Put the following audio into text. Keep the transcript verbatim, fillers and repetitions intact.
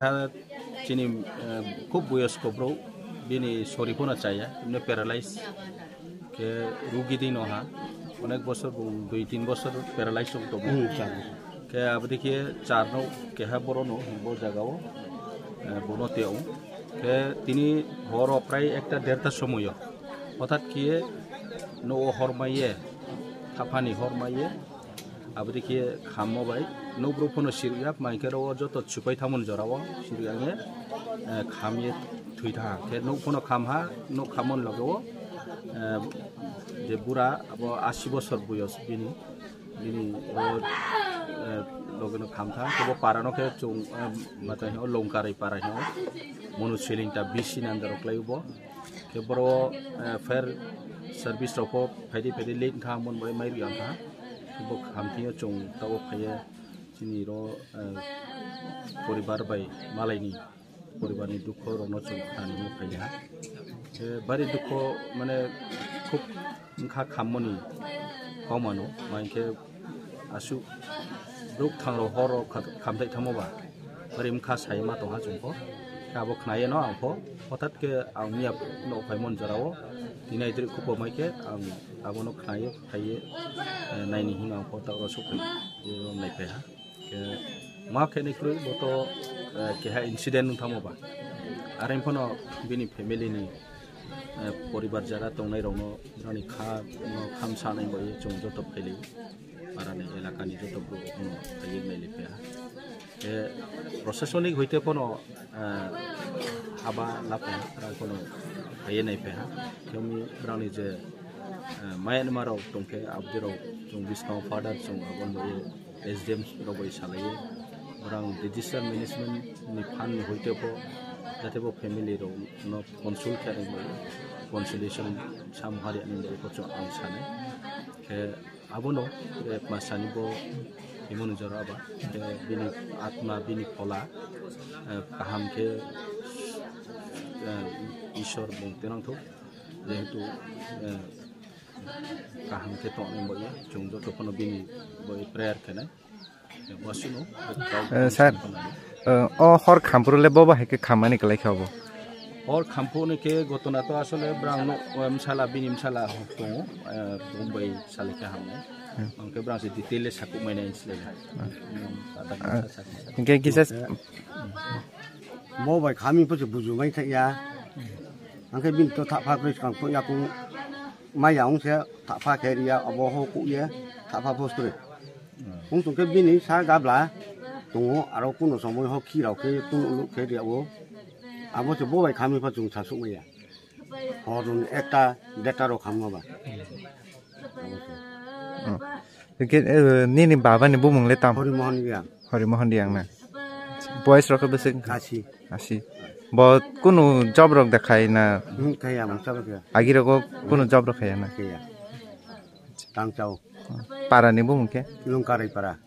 Ha, chini, eh, khub boyosko bro, bini sori phano chaya, bini paralyze. Khe rugi di no ha, onek bosor bung dui tin bosor paralyze wng tongo. Hmm, char bosor. Khe aboni khe charno keha borono bo jagao, eh, bono teo. Khe tini horo prai ekta derta somoyo. Hothat khe no hor maiye, thaphani hor maiye, aboni khe khammo bai, nokbrok phano sirya, maikhe ro joto chupai thamon jorao sirya nge, eh, khamye thwi tha. Khe nok phano kham ha, nok khamon loge o, eh, je bura abo asi bosor boyos bini, bini o, eh, loge no kham tha. Khe bo para no khe chung, eh, matai hino Longkarai para hino, mono siling ta bisi nandaro klai bo. Khe boro, eh, fire service rok pho phaidi phaidi late wngkha, mon bai mai rwya wngkha. Bo khamthingyo chwng tabuk phaiya chini ro, eh, poribar bai malaini poribarni dukho rokno chwng khnani hinwi phaiya. Khe bari dukho mane khub wngkha khammani kaumano, mahinkhe aswk bwrwk thangrok horo kha-, khamthai thangma ba, bari wngkha sai ma tongha chwngkho. Khe abo khnaiyeno ang pho, hothat khe ang miya no phaimon jorao, tini aitwrwi khupo mai khe ang abono khnaio, phaiye, eh, naini hino ang pho ta oro sokphai, eh, naiphaiha. Khe ma khe ni kwrwi bo to, eh, keha incident wng thangma ba. Are phano bini family ni, eh, poribar jara tongnai rokno, rani kha no kham sanai bai chwng joto phailai. Parani elakani joto borok no phaiwi nailai phaiha. Khe prosasonik hoite phano, eh, haba lapha rang phano phaiwi nai phaiha. Khe wngwi rangni je, eh, Myanmar rok tongkhe abdi rok chwng buskang father chwng aboni bagwi S D M rok bai salaiwi. Borang disaster management ni fund ni hoite pho jate bo family rok no consult khe rwngwi consolation sam hari ani bagwi pho chwng ang sanai. Khe abono, eh, masani bo himoni jora ba, eh, bini atma, bini phola, eh, kaham khe, eh, Ishwar bung tenang thok, jehetu, eh, kaham khe tongni bo ya, chwng joto phano bini bo prayer khenai. Eh, sir, eh, o hor khamphuru le bo bahai khe khammani kwlai kha bo? Hor khamphuru ni khe gotona to asole brang no, eh, msala, bini msala hok tongo, eh, Bombay sale khe hamnai. Hmm. Hwnkhe brang se detail le sakuk mai nai slai. Hmm. Hmm, tata Ah. sa sakuk. Hwnkhe kisa Bo bai khami pho se buju mai thai ya. Hwnkhe bini to thapha khe swkang phung ya kung. Maya wng se thapha khe ria, abo ho kuk ye thapha post re. Wng tong khe bini sa gabla tongo, aro kuno somoi ho khi rao khe tun uluk khe ria o. Abo se bo bai khami pha chwng sa suk maya. Hor run ekta deta rok khamma ba. Abo se. Oh. Hwnkhe, eh, nini baba ni bumung le tam? Hori Mohan Riang. Hori Mohan Riang na. Boys rok bwswk? Asi. Asi. Bo kunu job rok da khai na? Hmm, khai ya, mungsa ba khe. Agi rogo kunu job rok khai ya na? Khai ya. Tang chao. Para ni bumung khe? Lungkarai para.